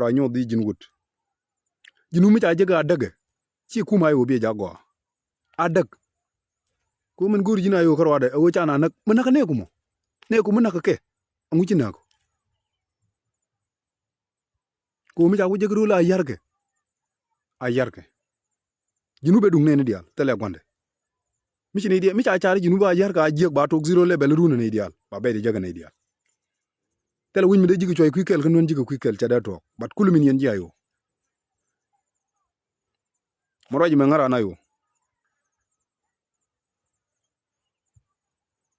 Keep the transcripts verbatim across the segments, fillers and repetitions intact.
rɔ nyuɔth i̱ ji̱n wut. Ji̱n wut mi ca jek a däkɛ. Ci kum a i̱ wä bi jɛ jak gɔaa. A däk. Ku min go̱o̱r ji̱n a i̱ wä kä ruaadɛ ɛ wä ca na näk mi näk nɛɛku mɔ. Nɛɛku mi näk kɛ. Ɛŋu ci näk. Ku mi ca ku jek röl a yärkɛ. A yärkɛ. Ji̱n wut bɛ duŋ nɛɛni diaal thilɛ gua̱ndɛ. Mi ci nɛy diaal mi ca car ji̱n wut ba yärkɛ a jiäk ba tok zero level run nɛy diaal ba bɛt jek nɛy diaal. Thilɛ wi̱c mi dee ji̱ kɛ cuɔy kui̱ kɛl kä nuɛn ji̱ kɛ kui̱ kɛl ca dee tuɔɔk. But kul min yɛn ji̱ a i̱ wä. Mi ruac mɛ ŋäran a i̱ wä.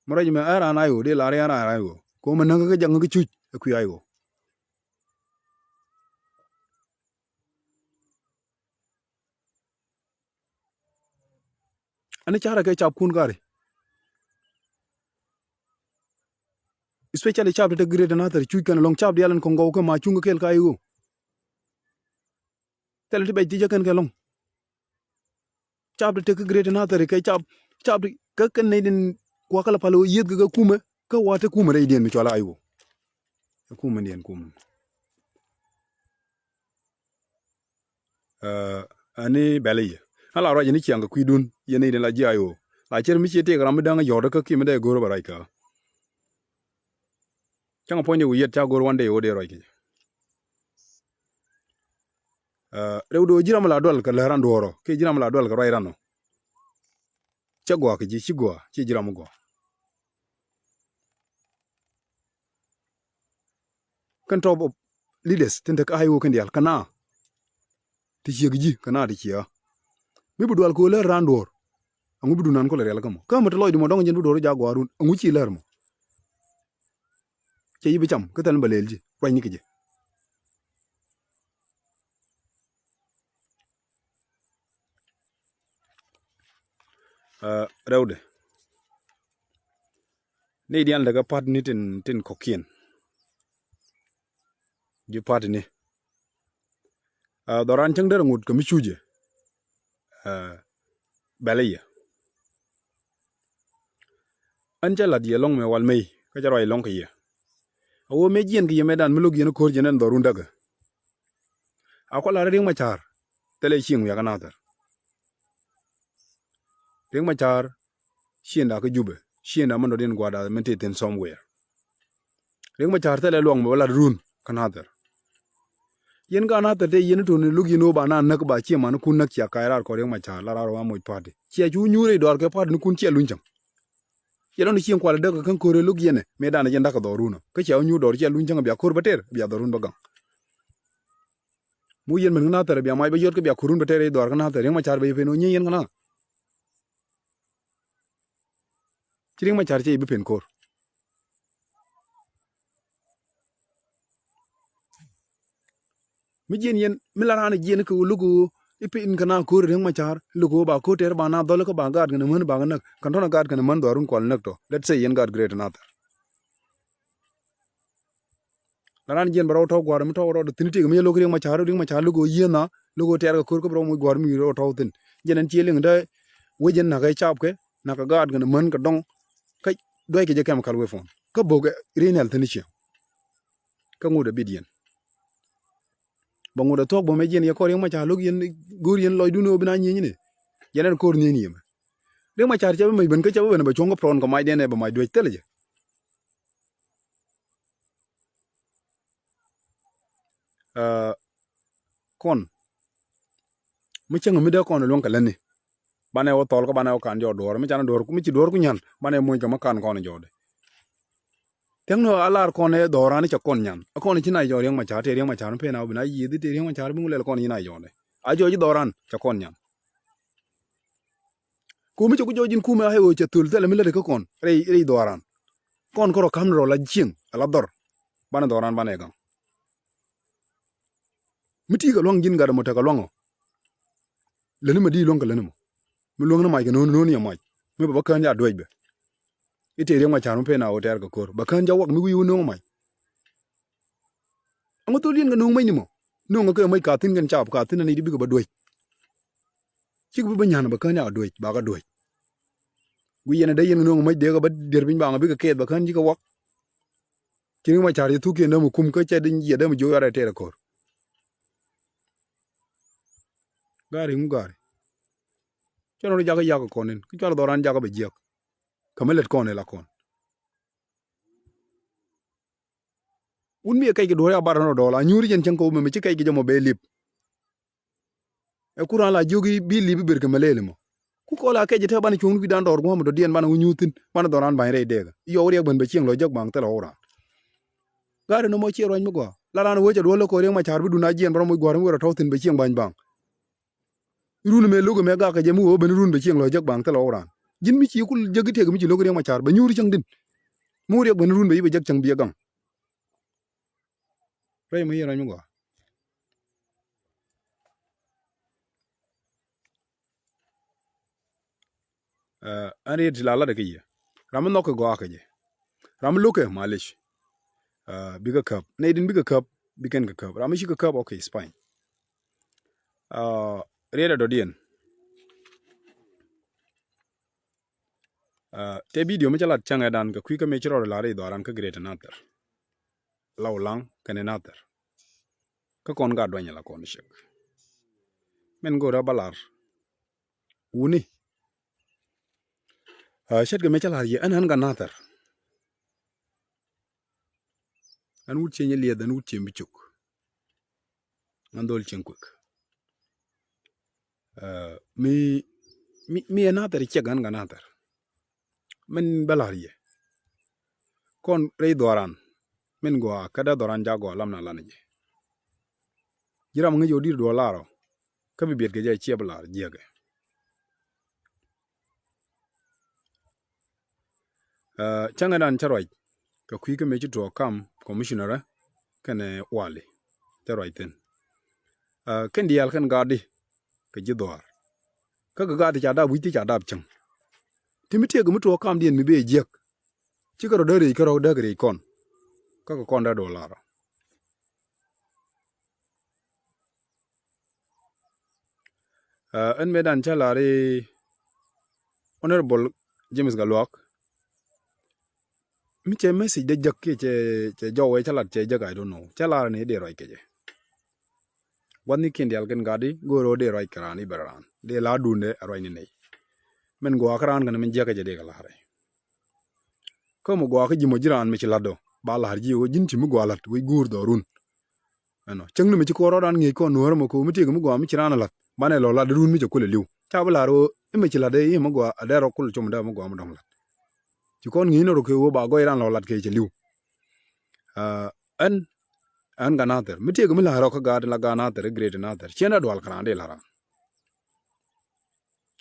Mi ruac mɛ ɛ ran a i̱ wä dee lar yɛn ran a i̱ wä. Kɛ wä mɛ näk kä jaŋ kä cuc ɛ kui̱ a i̱ wä. Ɛn carɛ kɛ cap kun gari. Especially cap ti te Greater Nasir cuc kɛn lɔŋ cap dial ɛn kɔŋ gɔw kä ma cuŋ kä kɛl ka i̱ wä. Thilɛ ti bɛc ti jɛ kɛn kɛ lɔŋ. Cap ti tek kä Greater Nasir kɛ cap cap ti kä kɛn nɛy din kuakä la pal wä yieth kɛ kɛ kumɛ kä wa te kumɛ rɛy diɛn mi cual a i̱ wä. Ɛ kumɛ diɛn kumɛ. Ɛ, ani bɛl i̱ yɛ. An la ruac ni ciaŋ kɛ kui̱dun yɛn nɛy din la ji̱ a i̱ wä. La cir mi ci tëëk ram mi däŋ a yɔ̱ɔ̱t kä kiɛ mi dee go̱o̱r bɛ ruac kä. Cäŋ a puɔ̱ny dee wi̱i̱ yɛt ca go̱o̱r wan dee wä dee ruac kɛ jɛ. Ɛ, rɛw do̱ ji̱ ram la dual kɛ lär ran duɔ̱ɔ̱r ɔ kiɛ ji̱ ram la dual kɛ ruac ran ɔ. Cä gɔaa kɛ ji̱ ci gɔaa ci ji̱ ram mi gɔaa. Kɛn top of leaders tin te kä a i̱ wä kɛn diaal kɛ na. Ti ciek ji̱ kɛ na ti ciek. Mi bi dual kɛ wä lär ran duɔ̱ɔ̱r. Ɛŋu bi dunan kulɛ riɛl kä mɔ kä mɛ ti lɔcdu mɔ dɔ̱ŋ jɛn bi duɔ̱ɔ̱r jak gɔaa run ɛŋu ci lär mɔ. Cɛ yi bi cam kä thɛl ni bɛ lɛl ji̱ ruacni kɛ jɛ. Ɛ, rɛwdɛ. Ni dian lɛ kɛ pat ni tin, tin kɔkiɛn. Ji̱ pat ni. Ɛ, dhɔran cäŋ derɛ ŋut kɛ mi cucɛ. Ɛ, bɛl i̱ yɛ. Ɣän cä la̱t yɛ lɔ̱ŋ mɛ wal mey kä cä ruac lɔ̱ŋ kɛ yɛ. A ɣöö mëë jiɛn kɛ yɛ mëëdan mi lo̱k yɛn ko̱r jɛ nɛn dhɔrun däkɛ. A kɔ la̱r Riek Machar thilɛ cieŋ wiakä Nathir. Riek Machar ciënda kä Jubɛ ciënda mi dɔ̱diɛn gua̱a̱da min ti thi̱n somewhere. Riek Machar thilɛ luaŋ mɛ wä la̱t run kä Nathir. Yɛn ka Nathir tëë yɛn tuni luk yɛn ɣöö ba na näk ba ciɛ man kun näk cia ka̱a̱c raar kɔ Riek Machar la raar wa moc party cia cu nyuur rɛy dɔɔr kɛ party ni kun cia luny cäŋ. Yɛ lɔn cieŋ kual däk kä ko̱r ɛ lo̱k yɛn ɛ mëë danɛ jɛn da̱k kɛ dhɔrun ɔ kä cia wä nyuur dɔɔr cia luny cäŋ bia ko̱r bä tɛr bia dhɔrun bä gaŋ. Mu yɛn mɛn kä Nathir bia mac bä yɔt kä bia ko̱run bä tɛr ɛ dhɔɔr kä Nathir Riek Machar bɛ yɛ pen ɔ nyieeny yɛn kä na. Ci Riek Machar cɛ yɛ bi pen ko̱r. Mi jiɛn yɛn mi la raan jiɛn kɛ wä lo̱k wä i̱ pin kɛ na ko̱r Riek Machar lo̱k wä ba ko̱r tɛr ba na dhɔl kä ba gaat kɛn män ba kɛ näk kɛn tɔn a gaat kɛn män dhɔrun kual näk tɔ. Let's say yɛn gaat Greater Nathir. La raan jiɛn bɛ rɔw tɔ̱ gua̱r mi tɔ̱ rɔw dee thi̱n tëëk mi yɛ lo̱k Riek Machar Riek Machar lo̱k wä yieen na lo̱k wä tɛr kɛ ko̱r kä bɛ rɔw muc gua̱r mi rɔw tɔ̱ thi̱n. Jiɛn ɛn ciɛ liŋ dee wec ɛn na̱k ɛ cap kɛ na̱k kɛ gaat kɛn män kɛ dɔŋ. Kä duac kɛ jɛ kɛm kal wepon kä bok ɛ rinɛl thi̱n ciɛ. Kä ŋut ɛ bit yɛn. Bɛ ŋut ɛ thuɔ̱k bä mɛ jiɛn yɛ kɔr yɛn ma ca lo̱k yɛn go̱o̱r yɛn lɔcdun ɛ wä bi na nyieny ni. Yɛn ɛn ko̱r nyieny yɛmɛ. Riek Machar cɛ bi mec ben kä cɛ bi ben bɛ cuɔ̱ŋ kä prɔn kɛ macdɛn ɛ bɛ mac duec thilɛ jɛ. Ɛ, kɔn mi cäŋ mi dee kɔn luäŋ kɛ lätni. Banɛ wä thɔl kä banɛ wä kan jɔɔk duɔ̱ɔ̱r mi canɛ duɔ̱ɔ̱r mi ci duɔ̱ɔ̱r ku nyan banɛ moc kɛ mi kan kɔn jɔɔkdɛ. Thiäŋni a lar kɔn ɛ dhɔran cɛ kɔn nyan a kɔn ci na jɔɔk Riek Machar tëë Riek Machar mi pen a wä bi na yiëëthi tëë Riek Machar bi ŋu lɛl kɔn ci na jɔɔkdɛ. A jɔɔk ci dhɔran cɛ kɔn nyan. Kumi cɛ ku jɔɔk ji̱n kumɛ a ɣöö cɛ thöl thilɛ mi lätdɛ kä kɔn rɛy rɛy dhɔran. Kɔn kärɔ ka̱m ni rɔ la cieŋ a la dhɔr. Banɛ dhɔran banɛ gaŋ. Mi ti̱i̱ kɛ lua̱ŋ ji̱n gat ɛmɔ tekɛ lua̱ŋ ɔ. Lätni mɛ di̱i̱t luäŋ kɛ lätni mɔ. Mi luäŋni mac kɛ no̱o̱ni no̱o̱ni yɛ mac mi bɛ bä kään ca duec bɛ. I̱ tëë Riek Machar mi pen a wä tɛɛr kɛ ko̱r bɛ kään ca wak mi wi̱i̱ wä no̱o̱ŋ mac. Ɛŋu thol yɛn kɛ no̱o̱ŋ mäcni mɔ no̱o̱ŋ kɛ mäc ka thi̱n kɛn cap ka thi̱n ani ti bikɛ bä duec. Cikɛ bi bä nyan bɛ kään ca duec bakɛ duec. Guic yɛn a dee yɛn kɛ no̱o̱ŋ mäc dee kɛ bä dier piny bakɛ bikɛ kɛɛth bɛ kään cikɛ wak. Ci Riek Machar ci thuk kiɛn dämɛ kum kä cɛ dee jiɛt dämɛ jiök yarɛ tɛɛr ɛ ko̱r. Gari ŋu gari. Cɛ nɔ ri jakä yak kɔn in. Ki cual dhɔran jakä bɛ jiɛk. Kä mi lät kɔn ila kɔn. Wun mi ɛ kɛc kɛ duɔ̱ɔ̱r ya bar nɔ dɔɔl a nyuuri jɛn cäŋ kɛ wumɛ mi ci kɛc kɛ jɛ mɔ bɛ lip. Ɛ ku raan la jiök i̱ bi lip i̱ ber kɛ mɛ lɛɛl mɔ. Ku kɔl a kɛc ɛ te banɛ cuɔ̱ŋ wi̱dan dɔɔr gua̱a̱m dɔ̱diɛn banɛ wä nyuuthin banɛ dhɔran ba̱ny rɛy dɛɛk. Yɔw riɛk ben bɛ cieŋ lɔ jek baŋ thilɛ wä raan. Ga̱a̱r ɛn ɛmɔ ciɛ ruac mi gɔaa la raan wee cɛ duɔ̱ɔ̱l lɛ kɔɔr riɛk ma ca̱a̱r bi dun a jiɛn bä rɔm wi̱c gua̱a̱r mi wër a tɔ̱ thi̱n bɛ cieŋ ba̱ny baŋ. Run mɛ lo̱k mɛ gak kɛ jɛ mi wee ben run bɛ cieŋ lɔ jek baŋ thilɛ wä raan. Ji̱n mi ci kul jek i̱ tëëk mi ci lo̱k riɛk ma ca̱a̱r bɛ nyuur cäŋ din. Mi wä riɛk ben run bɛ yi bɛ jek cäŋ bi ɛ gaŋ. Rɛy mi yɛn rɛny mi gɔaa. Ɛn riet ti la lat kɛ yɛ ram mi nhɔk kɛ gɔaa kɛ jɛ. Ram mi lo̱k kɛ malic. Bikɛ käp nɛy din bikɛ käp. Bikɛn kɛ käp ram mi ci kɛ käp. Ok, it's fine. Riet ɛ dɔ̱diɛn. Tɛ bidio mi cä lat cäŋɛ dan kɛ kui̱ kä mëë ci rɔɔd lar i̱ dhɔran kä Greater Nathɛr. Law Laŋ kɛnɛ Nathɛr. Kä kɔn gat duany ala kɔn cek. Min go̱o̱rä ba lar. Wuni. Ce̱tkɛ mëë cä lar yɛ ɛn ɣän gat Nathɛr. Ɣän wut cieŋ liɛth ɣän wut cieŋ bi cuk. Ɣän dhol cieŋ kuek. Mi mi ɛ Nathɛr ciɛk ɣän gat Nathɛr. Min bä la̱r yɛ kɔn rɛy dhɔran. Min gɔaa kä dee dhɔran jak gɔaa lam na lan jɛ. Ji̱ ram ŋäc ɣöö di̱t duɔ̱ɔ̱r la̱r ɔ kä bi biɛt kɛ jɛ ciɛ bi la̱r jiäkɛ. Cäŋɛ dan cä ruac kɛ kui̱ kä mëë ci tuɔɔk kam commissioner kɛnɛ wali cä ruac thi̱n. Kɛn diaal kɛn gatdi kɛ ji̱ dhɔaar. Kä kɛ gatdi ca dap wi̱c ti ca dap cäŋ. Ti mi tiɛɛk mi tuɔɔk kamdiɛn mi bee jiäk. Cikɛ rɔ dee rɛy kärɔ̱ dee kɛ rɛy kɔn. Kä kɛ kɔn dee dolar. Ɛn mëë dan cä lar i̱ Honorable James Gatluak. Mi cɛ message dee jäk kiɛ cɛ jɔw ɛ cä lat cɛ jäk, I don't know. Cä lar ni dee ruac kɛ jɛ. Gua̱thni kiɛn diaal kɛn gatdi go̱o̱r ɣöö dee ruac kɛ raan i̱ bɛ raan dee la duundɛ a ruac ni nɛy. Min gɔaa kä raan kɛn min jiäkä jɛ dee kɛ la̱rɛ. Kä mi gɔaa kä ji̱ mɔ ji̱ raan mi ci la̱t dɔ ba la̱r ji̱ ɣöö ji̱n ci mi gɔaa la̱t wec guur dhɔrun. Ɛnɔ cäŋ ni mi ci kɔn rɔɔdan ŋi̱i̱c kɔn nuäärä mɔ ko̱o̱m mi tëëk mi gɔaa mi ci raan la̱t banɛ lɔ la̱t run mi cɛ kulɛ li̱w. Ca bi la̱r ɣöö i̱ mi ci la̱t i̱ mi gɔaa a dɛr rɔ kul com dee mi gɔaa mi dɔ̱ŋ la̱t. Ci kɔn ŋi̱i̱c ni rɔ kɛ ɣöö ba gɔɔy raan lɔ la̱t kɛ cɛ li̱w. Ɛn ɛn gat Nathɛr mi tëëk mi la̱r rɔ kä gaat la gat Nathɛr i̱ Greater Nathɛr ciɛn dee dual kɛ raan dee la̱r raan.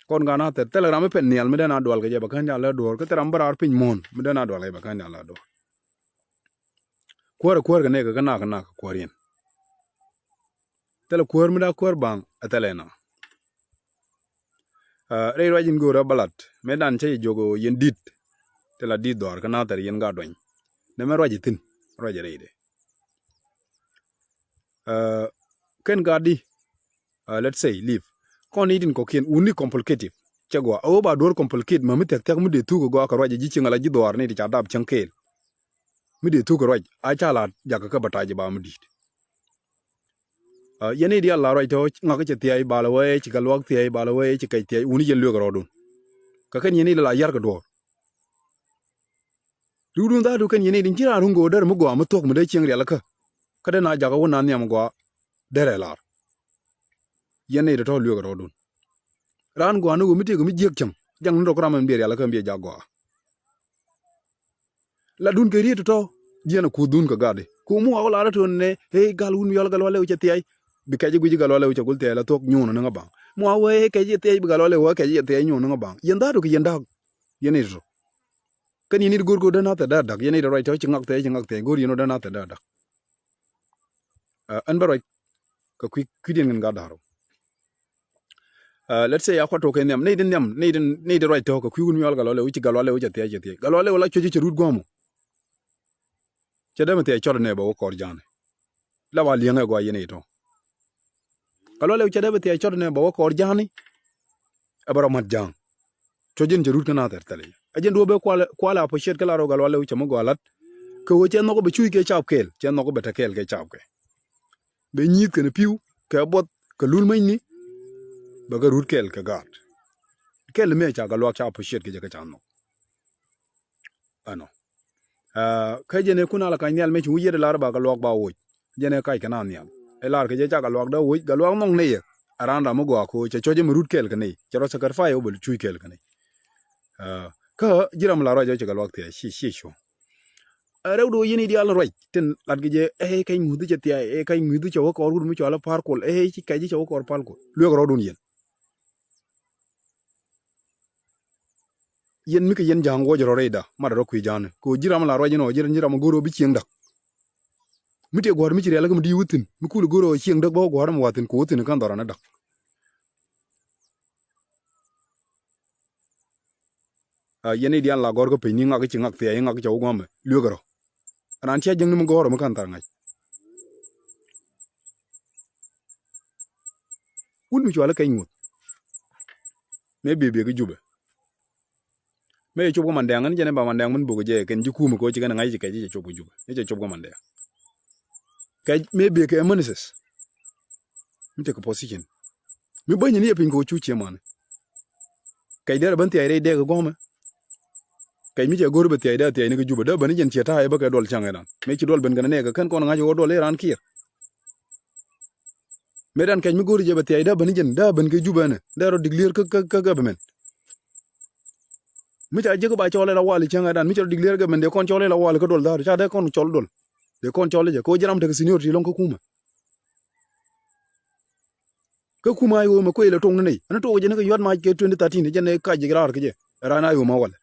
Kɔn gat Nathɛr thilɛ ram mi pɛn nhial mi dee na dual kɛ jɛ bɛ kän jal lɛ duɔ̱ɔ̱r kä thilɛ ram bi raar piny muɔ̱ɔ̱n mi dee na dual kɛ jɛ bɛ kän jal lɛ duɔ̱ɔ̱r. Kuäärɛ kuäär kɛ nɛɛkɛ kä nak kä nak kuäär yɛn. Thilɛ kuäär mi daa kuäär baŋ ɛ thilɛ na. Rɛy ruac in go̱o̱rä bä lat mëë dan cä yɛ jiök ɣöö yɛn di̱t. Thilɛ di̱t dhɔaar kä Nathɛr yɛn gat duany. Nɛmɛ ruac ithin ruac irɛydɛ. Kɛn gatdi, let's say live kɔn ni tin kɔkiɛn wuni complicated. Cɛ gɔaa a wä ba duɔ̱r complicate ma mi thia̱k thia̱k mi dee thuk kɛ gɔaa kɛ ruac ji̱ cieŋ ala ji̱ dhɔaar ni ti ca dap cäŋ kɛɛl. Mi dee thuk kɛ ruac a ca la jakä kä bä tac ba mi di̱i̱t. Yɛn i̱ diaal la ruac tɔ̱ ŋakä cɛ thia̱a̱c ba la wee ci kɛ luak thia̱a̱c ba la wee ci kɛc thia̱a̱c wuni yɛn lueek rɔɔdun. Kɛ kɛn yɛn i̱ la yar kɛ duɔ̱ɔ̱r. Riwdun dhaadu kɛn yɛn i̱ din ci raan ruŋ go̱o̱r dɛr mi gɔaa mi thuɔ̱k mi dee cieŋ rialikä. Kä dee na jakä wä na nhiam gɔaa derɛ lar. Yɛn i̱ tɔ̱tɔ̱ lueek rɔɔdun. Raan gɔaa ni ɣöö mi tëëk mi jiäk cäŋ jaŋ ni rɔ kä ram ɛn biɛ rialikä ɛn biɛ jak gɔaa. Latdun kɛ riet tɔ̱tɔ̱ jiɛn a kuothdun kɛ gatdi ku mi wa wä lar ɛ to̱n nɛ ëë gal wun mi yɔl gal walɛ wä cɛ thia̱a̱c. Bi kɛc i̱ guic i̱ gal walɛ wä cɛ gul thia̱a̱c la thuɔ̱k nyuun ni ŋä baŋ mi wa wee kɛc i̱ thia̱a̱c bi gal walɛ wä kɛc i̱ thia̱a̱c nyuun ni ŋä baŋ yɛn dhaadu kɛ yɛn da̱a̱k. Yɛn i̱ tɔ̱tɔ̱ kɛn yɛn i̱ go̱r go̱r dee nath ɛ da̱a̱k da̱k yɛn i̱ ruac tɔ̱ ci ŋak thia̱a̱c ci ŋak thia̱a̱c go̱r yɛn wä dee nath ɛ da̱a̱k da̱k. Ɛn bä ruac kɛ kui̱ kui̱diɛn kɛn gat da̱a̱r ɔ. Let's say a kuat tɔ̱ kɛ nhiam nɛy ti nhiam nɛy ti nɛy ti ruac tɔ̱ kɛ kui̱ wun mi wal gal walɛ wä ci gal walɛ wä cɛ thia̱a̱c cɛ thia̱a̱c gal walɛ wä la cuec cɛ rut gua̱a̱m ɔ. Cɛ dee mi thia̱a̱c cɔt nɛ bɛ wä kɔɔr ja̱a̱ni. La ba liɛŋɛ gɔaa yɛn i̱ tɔ̱. Gal walɛ wä cɛ dee mi thia̱a̱c cɔt nɛ bɛ wä kɔɔr ja̱a̱ni. Ɛ bɛ rɔ mat ja̱a̱ŋ. Cuɔ̱c in cɛ rut kä nath thɛr thɛl i̱ ɛ jɛn duɔ̱ɔ̱p bɛ kualɛ kualɛ appreciate kä la rɔ gal walɛ wä cɛ mi gɔaa la̱t. Kɛ ɣöö cɛ nhɔk bɛ cuc kɛ cap kɛɛl cɛ nhɔk bɛ te kɛɛl kɛ cap kɛ. Bɛ nyi̱i̱th kɛn pi̱w kɛ buɔth kɛ lul mäcni. bɛ kɛ rut kɛɛl kɛ gaat. Kɛl mëë ca Gatluak ca appreciate kɛ jɛ kä ca nhɔk. Ɛnɔ. Kä jɛn ɛ kun a la ka̱ny nhial mëë ci wi̱c yet lar ba Gatluak ba woc. Jɛn ɛ kac kɛ na nhial. Ɛ lar kɛ jɛ ca Gatluak dee woc, Gatluak nhɔk nɛy ɛ. Ɛ raan ram mi gɔaa ko̱ cɛ cuɔc mi rut kɛɛl kɛ nɛy. Cɛ rɔ sacrifice wä bɛ cuc kɛɛl kɛ nɛy. Kä ji̱ ram la ruac ɔ cɛ Gatluak thia̱a̱c ci ci cuɔ̱ŋ. Ɛ rɛw do̱ yɛn i̱ diaal ruac tin lat kɛ jɛ ɛ kɛc ŋuth cɛ thia̱a̱c ɛ kɛc ŋuth cɛ wä kɔɔr wut mi cɔal i̱ Pa̱a̱r Kuɔl ɛ ci kɛc cɛ wä kɔɔr Pa̱a̱r Kuɔl lueek rɔɔd wun yɛn. Yɛn mi kɛ yɛn ja̱a̱ŋ wuɔc rɔ rɛyda mat rɔ kui̱ ja̱a̱ŋni kɛ ɣöö ji̱ ram la ruac inɔ ji̱ ram go̱o̱r ɣöö bi cieŋ da̱k. Mi tëë gua̱a̱r mi ci rialikä mi di̱i̱t wä thi̱n mi kul go̱o̱r ɣöö cieŋ däk bä wä gua̱a̱r mi wa thi̱n kɛ wä thi̱n kän dhɔr an ɛ da̱k. Yɛn i̱ diaal la gɔ̱r kä peny ni ŋak i̱ ci ŋak thia̱a̱c i̱ ŋak i̱ ca wä gua̱a̱mɛ lueek rɔ. An an cia jäŋni mi gɔ̱o̱r ɔ mi kän thar ŋa̱c. Wut mi cuali kɛc ŋuth. Mëë biɛ biɛ kä Jubɛ. Mëë cɛ cop kä Mandɛŋ ɛn jɛn ɛ ba Mandɛŋ min bok jɛ kɛn ji̱ kumɛ kɛ ɣöö ci kɛn ɛ ŋa̱c ci kɛc i̱ cɛ cop kä Jubɛ i̱ cɛ cop kä Mandɛŋ. Kɛc mëë biɛ kɛ ɛ ministers. Mi tekɛ position mi bäny ni yɛ piny kɛ ɣöö cu ciɛ mani. Kɛc derɛ ben thia̱a̱c rɛy dɛɛk ɛ gɔ̱mɛ. Kɛc mi cɛ go̱r bɛ thia̱a̱c dee thia̱a̱c ni kä Jubɛ dee ben i̱ jɛn ciɛ ta̱a̱ ɛ bä kɛ duɔl ca̱ŋ ɛ dan mëë ci duɔl ben kɛn ɛ nɛɛk ɛ kɛn kɔn ŋa̱c ɛ ɣöö duɔl i̱ raan kiɛr. Mëë dan kɛc mi go̱o̱ri jɛ bɛ thia̱a̱c dee ben i̱ jɛn dee ben kɛ Jubɛ ɛnɛ dee rɔ declare kä kä kä government. Mi ca jiäk ba cɔl ila wali cäŋ ɛ dan mi ca rɔ declare government dee kɔn cɔl ila wali kä duɔl dha̱a̱r ca dee kɔn cɔl duɔl. Dee kɔn cɔl i̱ jɛ kɛ ɣöö jɛ ram tekɛ seniority lɔŋ kä kumɛ. Kä kumɛ a i̱ ɣöö mɛ kuëë ilɛ toŋ ni nɛy ɛn to̱k jɛ ni kɛ yuat mac kɛ twenty thirteen jɛ nɛ kac jɛ raar kä jɛ. Ɛ raan a i̱ ɣöö ma walɛ.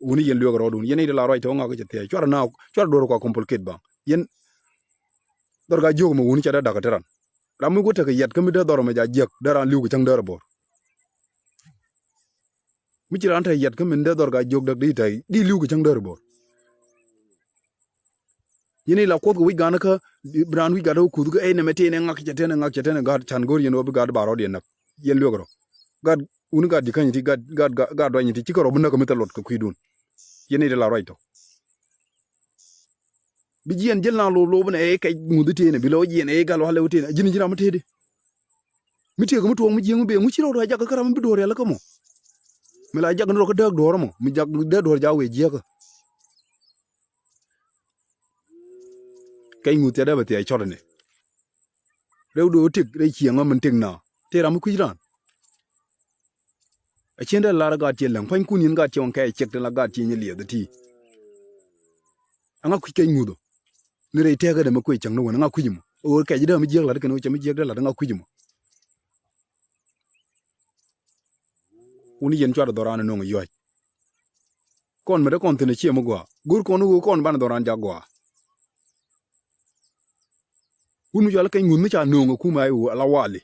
Wuni yɛn lueek rɔɔdun yɛn i̱ dee la ruac tɔ̱ ŋak kɛ cɛ thia̱a̱c cuarɛ na cuarɛ duɔr kua complicate baŋ yɛn. Dhɔr ka jiök mɛ wuni ca dee dakä te ran. Ram mi guä tekɛ yɛt kä mi dee dhɔr mɛ ja jiäk dee raan li̱w kɛ cäŋ dee rɛ bo̱r. Mi ci raan te yɛt kä min dee dhɔr ka jiök däk di tɛy di li̱w kɛ cäŋ dee rɛ bo̱r. Yɛn i̱ la kuɔth kɛ wi̱c gan kä bi raan wi̱c gat kä kuth kä ey nɛmɛ tëë nɛ ŋak cɛ tëë nɛ ŋak cɛ tëë nɛ gat can go̱r yɛn wä bi gat ba rɔɔd yɛn näk. Yɛn lueek rɔ gat wuni gat ji̱ käny ti gat gat gat duany ti ci kɛ rɔ bi näk kɛ mi thil luɔt kɛ kui̱dun. Yɛn i̱ dee la ruac tɔ. Bi jiɛn jil na lop lop ni ɛ kɛc ŋuth i̱ tëënɛ bi lɔ jiɛn ɛ gal walɛ wä tëënɛ ji̱n ji̱n ram i̱ tëëdi. Mi tiek mi tuɔɔk mi jiäk mi bee ŋuci rɔ rɔ jak kä ram mi bi duɔɔr yal kä mɔ. Mi la jak ni rɔ kä dääk duɔɔr mɔ mi jak dääk duɔɔr ja wee jiäkä. Kɛc ŋuth thiat dee bɛ thiac cɔt ni. Rɛw do̱o̱ tëk rɛy cieŋ ɣä min tëk na tëë ram mi kui̱c raan. A cien dee lar gaat cie läŋ pua̱nykun yin gaat cie waŋ kɛ ciek tin la gaat cie nyi liɛth ti. Aŋa kui̱c kɛ nyuth ɔ. Ni rɛy tɛɛkä dee mi kui̱c cäŋ ni wän aŋa kui̱c mɔ ɣöö kɛc dee mi jiäk lat kɛn ɣöö cɛ mi jiäk dee lat aŋa kui̱c mɔ. Wun yɛn cuat dhɔran nöŋ yuac. Kɔn mi dee kɔn thi̱n cie mi gɔaa go̱r kɔn ɣöö kɔn banɛ dhɔran jak gɔaa. Wun mi cɔal kɛc ŋuth mi ca nööŋ ɛ kumɛ a i̱ ɣöö ala wali.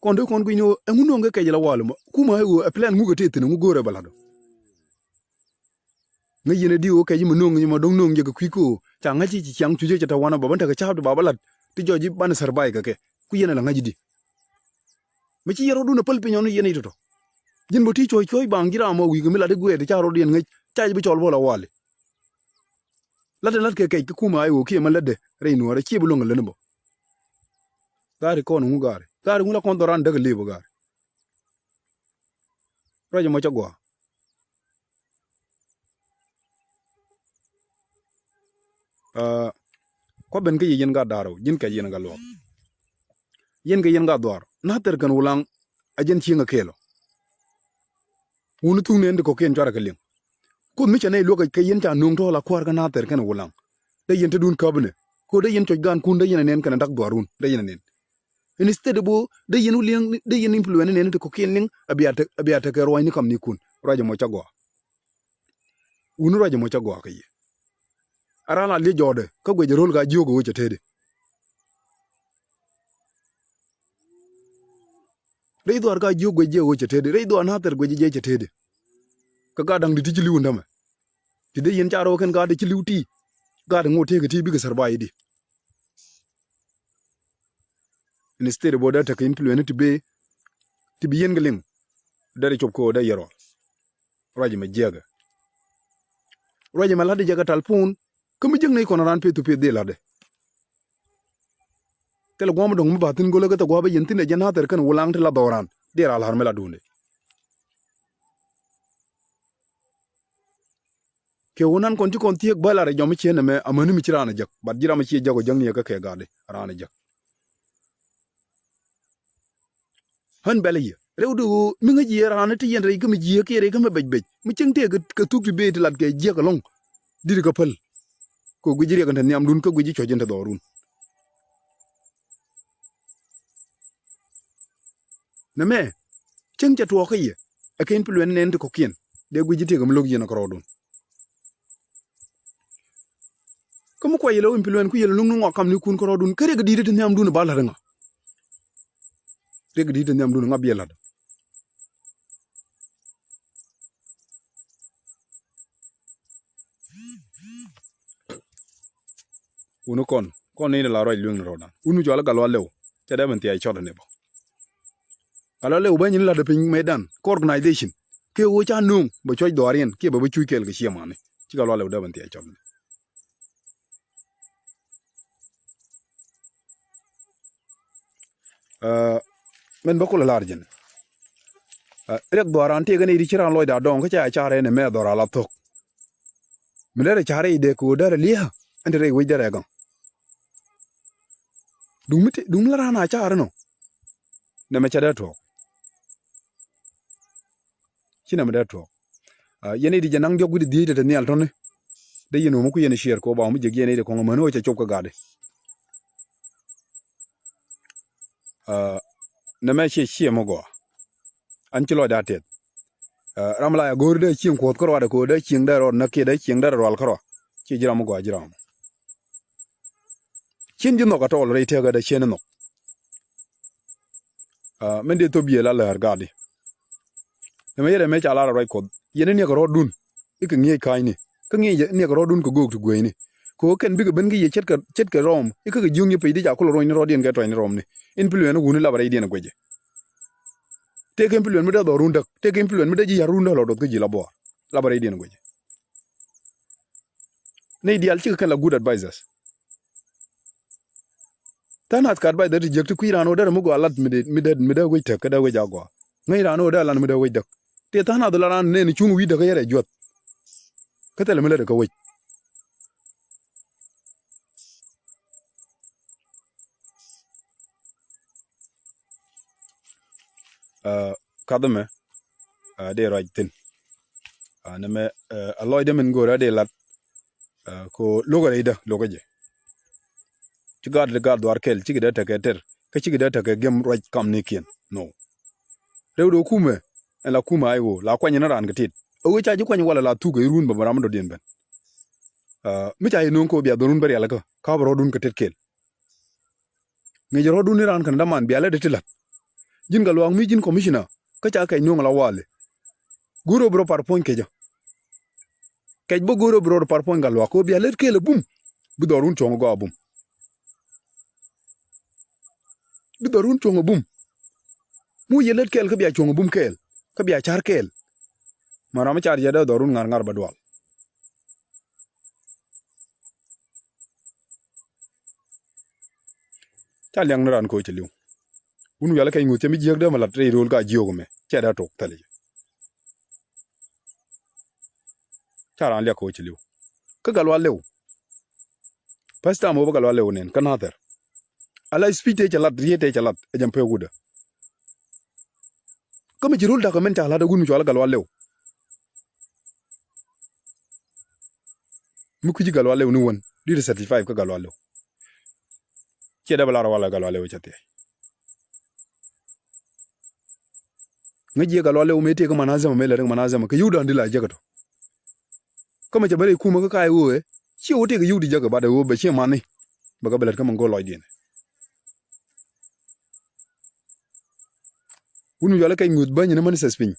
Kɔn dee kɔn gui̱ny ni ɣöö ɛŋu nööŋ kɛ kɛc ala wali mɔ kumɛ a i̱ ɣöö ɛ plan ŋuk ɛ tëë thi̱n ɛŋu go̱o̱rɛ bɛ la̱t ɔ. Ŋäc yɛn ɛ di ɣöö kɛc mi nööŋ mɔ do̱ŋ nööŋ jɛ kɛ kui̱ kɛ ɣöö ca ŋa̱c ci ci ciaŋ cuc ɛ cɛ tɛ wanɛ bä bä tekɛ ca̱a̱p ti ba bä la̱t ti jɔc i̱ banɛ survive kɛ kɛ ku yɛn ɛ la ŋa̱c i̱di. Mi ci yɛn rɔ̱dun ɛ päl piny ɔn yɛn i̱ tɔ̱tɔ̱. Ji̱n bä ti cuɔ̱c cuɔ̱c baŋ ji̱ ram ɔ wi̱i̱ kɛ mi lat i̱ guɛɛt ti ca rɔ̱d yɛn ŋäc ca ji̱ bi cɔl bä la wali. Lat in lat kɛ kɛc kä kumɛ a i̱ ɣöö kiɛ mɛ lätdɛ rɛy nuɔɔrɛ ciɛ bi luäŋ kɛ lät ni bä. Gaari kɔn ŋu gaari gaari ŋu la kɔn dhɔran däk kɛ lëë bä gaari. Ruac ɛmɔ cä gɔaa. Aa, kua̱ ben kä yɛ yɛn gat da̱r ɔ ji̱n kɛ yɛn gat luɔk. Yɛn kɛ yɛn gat dhuaar nathɛr kɛn wulaŋ. A jɛn cieŋ ɛ kɛɛl ɔ. Wun thuŋ nɛn ti kɔ̱kiɛn cuarɛ kɛ liŋ. Kuoth mi cɛ nɛy luäk kɛ yɛn ca nööŋ tɔ̱ɔ̱l a kuäär kä nathɛr kɛn wulaŋ. Dee yɛn te dun käpnɛ ko̱ dee yɛn cuɔc gaankun dee yɛn ɛ nɛn kɛnɛ dak dhuaarun dee yɛn ɛ nɛn. Instead bo dee yɛn wä liŋ dee yɛn influence nɛn ti kɔ̱kiɛn liŋ a bia tek a bia tek kɛ ruacni kamnikun ruac ɛmɔ ca gɔaa. Wuni ruac ɛmɔ ca gɔaa kɛ yɛ. A ran a liec jɔɔdɛ kä guɛc ɛ ro̱l ka jiök ɛ ɣöö cɛ tetdɛ. Rɛy dhuaar ka jiök guɛc jiɛ ɣöö cɛ tetdɛ rɛy dhuaar nathɛr guɛc jiɛ cɛ tetdɛ. Kä gat da̱ŋ di ti ci li̱w in dämɛ ti dee yɛn ca rɔɔk kɛn gat di ci li̱w ti. Gat ŋot tëëkɛ ti bikɛ survive di. Instead bä dee tekɛ influence ti bee ti bi yɛn kɛ liŋ. Dee cop kɛ ɣöö dee yɛ rɔɔl. Ruac ɛmɛ jiɛkɛ. Ruac ɛmɛ la̱tdɛ jɛ kɛ talpun kä mi jiäk nɛy kɔn raan peth tu peth dhil la̱tdɛ. Thilɛ gua̱a̱m dɔ̱ŋ mi ba thi̱n go̱lä kä thɛ gua̱a̱p ɛ yɛn thi̱n ɛ jɛn nathɛr kɛn wulaŋ ti la dhɔran. Diɛɛr a la̱r mi la duundɛ. Kɛ ɣöö nan kɔn ci kɔn thiek bä lar ɛ jɔm mi cieen ɛmɛ amäni mi ci raan ɛ jäk. Bat ji̱ ram mi ci ɛ jäk ɔ jäk ni ɛ kä kɛ gatdɛ raan ɛ jäk. Ɣän bɛl yɛ rɛwdɛ ɣöö mi ŋäc yɛ raan ti yɛn rɛy kä mi jiääk kiɛ rɛy kä mi bec bec mi cieŋ tëëk kɛ thuk ti bëë ti lat kɛ jiäk ɛlɔ̱ŋ. Di̱t kɛ päl kɛ guic riɛk in te nhiamdun kä guic cuɔ̱c in te dhɔrun. Nɛmɛ cieŋ cɛ tuɔɔk kä yɛ ɛ kɛn pil luɛn nɛn ti kɔ̱kiɛn dee guic tëëk mi lo̱k yɛn ɛ kärɔɔdun. Kä mi kuɛ yɛlɛ wä in pi luɛn ku yɛlɛ nuŋ ni ŋɔak kam ni kun kärɔɔdun kä riɛk di̱t ti nhiamdun ba la̱t ŋa. Riɛk di̱t ti nhiamdun ŋa biɛ la̱t. Wuni kɔn kɔn ni la ruac lueŋ ni rɔɔdan wuni cual gal wa lɛw. Cɛ dee ben thiac cɔt ni bä. Gal wa lɛw bä nyin la̱t piny mɛtdan kä organization kiɛ wä ca nuŋ bɛ cuɔc dhɔariɛn kiɛ bɛ bä cuc kɛɛl kɛ ciɛ mani. Ci gal wa lɛw dee ben thiac cɔt ni. Ɛ, min bä kulɛ lar jɛn. Ɛ, riɛk dhɔaran tëëk ɛn i̱ di ci raan lɔcda dɔŋ kä ca car ɛn ɛmɛ dhɔra la thok. Mi derɛ car i̱ dee kɛ ɣöö derɛ li̱eekä ɛn te rɛy wec derɛ gaŋ. Duŋ mi te duŋ mi la raan a car ɛnɔ. Nɛmɛ cɛ dee tuɔɔk. Ci nɛmɛ dee tuɔɔk. Ɛ, yɛn i̱ di jɛ naŋ diɔ̱k wi̱cdɛ dhieec te te nhial tɔ̱ni. Dee yɛn wä mi ku yɛn ciɛɛr kɛ wä ba wä mi jek yɛn i̱ di kɔŋ amäni wä cɛ cop kä gatdi. Ɛ, nɛmɛ ciɛ ciɛ mi gɔaa. An ci lɔcda tɛth. Ɛ, ram la ya go̱o̱ri dee cieŋ kuɔth kä ruadɛ ko̱o̱r dee cieŋ dee rɔɔd näk kiɛ dee cieŋ dee rɔɔd rual kä rɔa. Ciɛ ji̱ ram mi gɔaa ji̱ ram. Cien ji̱ nhɔk a tɔɔl rɛy tëkädɛ cien nhɔk. Ɛ, min dee thop yie la läär gatdi. Nɛmɛ yɛrɛ mëë ca lar a ruac kuɔth yɛn ni niɛk rɔɔdun. I̱ kɛ ŋi̱eec ka̱a̱cni kä ŋi̱eec niɛk rɔɔdun kɛ göök ti gueecni. Kɛ ɣöö kɛn bikɛ ben kä yɛ ce̱tkɛ ce̱tkɛ rɔɔm i̱ kä kɛ jiöŋ yɛ pec di ca kulɛ ruɔ̱nyni rɔɔdiɛn kɛ tɔ̱ɔ̱cni rɔɔmni. In pi luɛɛn wuni lapɛ rɛydiɛn ɛ guecɛ. Tëëkɛn pi luɛn mi dee dhɔr run däk tëëkɛn pi luɛn mi dee ji̱ ya̱r run däk lɔ duɔth kä ji̱ la buɔɔr. Lapɛ rɛydiɛn ɛ guecɛ. Nɛy diaal cikɛ kɛn la good advisors. Tha̱a̱ŋ nath kä advisor ti jiäk ti kui̱ raan ɣöö derɛ mi gɔaa lat mi dee mi dee mi dee wec täk kä dee wec a gɔaa. Ŋäc raan ɣöö dee lat mi dee wec däk. Tëë tha̱a̱ŋ nath la raan nɛɛni cuŋ wi̱i̱ däk kä yɛrɛ juäth. Kä thilɛ mi lätdɛ kä wec. Ɛ, kath ɛmɛ, ɛ, dee ruac thi̱n. Ɛ, nɛmɛ, ɛ, a lɔcdä min go̱o̱rä dee lat. Ɛ, ko lo̱kɛ rɛydä lo̱kɛ jɛ. Ci gaat ti gaat dhuaar kɛl cikɛ dee tekɛ tɛr kä cikɛ dee tekɛ gem ruac kamnikiɛn. No. Rɛwdɛ kumɛ ɛn la kumɛ a i̱ ɣöö la kuany ni raan kɛ tit. A ɣöö ca ji̱ kuany walɛ la thuk ɛ i̱ run bä bä ram mi dɔ̱diɛn ben. Ɛ, mi ca yɛ no̱o̱ŋ kɛ ɣöö bia dhorun bä rialikä ka bä rɔɔdun kɛ tet kɛl. Ŋi̱i̱c rɔɔdun i̱ raan kɛn däman bia lät ɛ ti la̱t. Ji̱n Gatluak mi ji̱n commissioner kä ca kɛc no̱o̱ŋ la walɛ. Go̱o̱r ɣöö bi rɔ par puɔ̱ny kecä. Kɛc bä go̱o̱r ɣöö bi rɔ par puɔ̱ny Gatluak kɛ ɣöö bia lät kɛl ɛ bum. Bi dhɔrun cuɔ̱ŋ ɛ gɔaa bum. Bi dhɔrun cuɔ̱ŋ ɛ bum. Mu yɛ lät kɛɛl kä bia cuɔ̱ŋ ɛ bum kɛɛl kä bia ca̱r kɛɛl. Mɛ ram mi car jɛ dee dhɔrun ŋa̱r ŋa̱r bä dual. Ca liaŋ ni ran koc cɛ li̱w. Wun wial kɛc ŋuth cɛ mi jiääk dee mɛ lat rɛy ro̱o̱l ka jiök mɛ cɛ dee tok thɛl jɛ. Ca ran liak koc cɛ li̱w. Kä Gatluak Lɛw. First time wä bä Gatluak Lɛw nɛn kä Nathɛr. Ala speech tëë cɛ lat, riet tëë cɛ lat ɛ jɛn pek wutdä. Kä mi ci rol da̱k ɛmɛn ca lat ɛ wut mi cɔal Gatluak Lɛw. Mi kui̱ci Gatluak Lɛw ni wän di̱t thirty five kä Gatluak Lɛw. Ciɛ dee bɛ lar walɛ Gatluak Lɛw cɛ thiɛc. Ŋäc jiɛ Gatluak Lɛw mëë tëëk kä manazama mëë lät kä manazama kɛ yio̱w da̱a̱n di la jek ɛ tɔ. Kä mɛ cɛ bä rɛy kumä kä ka̱a̱c ɣöö ɛ ciɛ wä tëëk yio̱w di jek ɛ bat ɛ ɣöö bɛ ciɛ mani. Bɛ kɛ bɛ lät kä mɛ go̱o̱r lɔcdiɛn. Wun mi yual kɛc ŋuth bäny ni mani thɛth piny.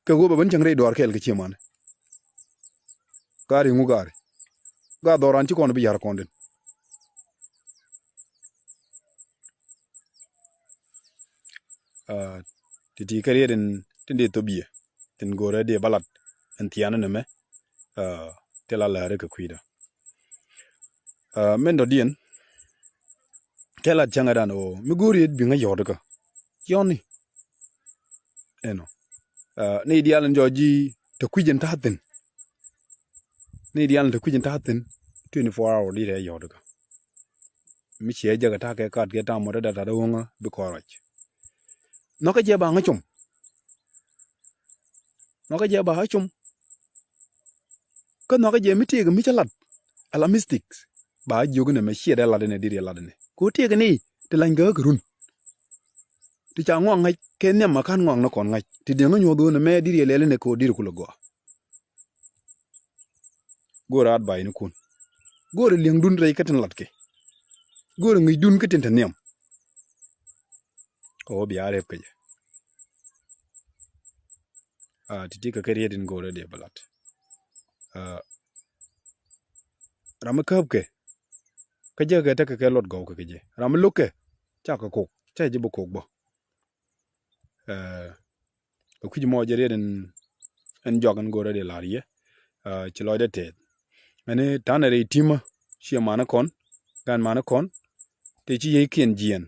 Kɛ ɣöö bɛ ben cäŋ rɛy duaar kɛɛl kɛ ciɛ mani. Gaari ŋu gaari. Gaa dhɔran ci kɔn bi ya̱r kɔn den. Aa, ti̱ti̱ kɛ riet in tin dee thop yiëë tin go̱o̱rɛ dee bä lat in thiaani nɛmɛ. Aa, ti la lääri kɛ kui̱dä. Aa, min dɔ̱diɛn Kɛ lat cäŋɛ dan ɣöö mi go̱o̱r yet bi ŋäc yɔ̱ɔ̱t kä yɔ̱ɔ̱ni. Ɛnɔ ni diaal in jɔɔc ji̱ te kui̱c in ta̱a̱ thi̱n. Ni diaal in te kui̱c in ta̱a̱ thi̱n twenty four hour di rɛy yɔ̱ɔ̱t kä. Mi ciɛ jɛ kɛ ta̱a̱ kɛ kat kɛ ta̱a̱ mɔt dee tat dee ɣöŋä bi kɔn ruac. Nhɔkä jɛ ba ŋä com. Nhɔkä jɛ ba ŋä com. Kä nhɔkä jɛ mi tëëk mi cä lat ala mistik. Ba jiök inɛ mɛ ciɛ dee lat inɛ diri lat inɛ kɛ ɣöö tëëk ni ti lany kɛ ɣä kɛ run. Ti ca ŋuak ŋa̱c kɛ nhiam a ka̱n ŋuak ni kɔn ŋa̱c ti diɛŋä nyuɔth ɣöö nɛ mɛ diri lɛl inɛ kɛ ɣöö diri kulɛ gɔaa. Go̱o̱rɛ advice ni kun. Go̱o̱rɛ liɛŋdun rɛy kä tin lat kɛ. Go̱o̱rɛ ŋi̱cdun kä tin te nhiam. Kɛ ɣöö bia rep kɛ jɛ. Aa, ti ti kɛ kɛ riet in go̱o̱rɛ dee bɛ lat. Aa, ram mi käp kɛ kä jɛ kɛ tekɛ kɛ luɔt gɔw kɛ kɛ jɛ. Ram mi lo̱k kɛ ca kɛ kok ca ji̱ bä kok bä. Aa, kɛ kui̱c mɔ jɛ riet in, in jɔak in go̱o̱rɛ dee lar yɛ. Aa, ci lɔcdɛ tɛth ɛn i̱ ta̱nɛ rɛy ti̱mä. Ciɛ manä kɔn gan manä kɔn. Tëë ci yiëëkiɛn jiɛɛn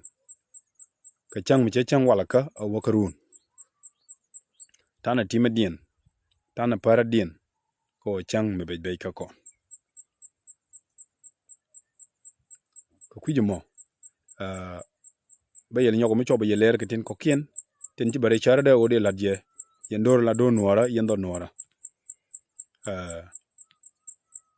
kɛ cäŋ mi cä cäŋ walɛ kä a wä kä run. Ta̱nɛ ti̱mädiɛn ta̱nɛ pärädiɛn kɛ ɣöö cäŋ mi bec bec kä kɔn. Kɛ kui̱c mɔ aa, bä yɛl nyɔk mi cɔp bä yɛ lɛr kɛ tin kɔ̱kiɛn tin ci bä rɛy cärädɛ ɣöö dee la̱t yɛ. Yɛn do̱r la do̱r nuɔɔrä yɛn dhɔ nuɔɔrä. Aa,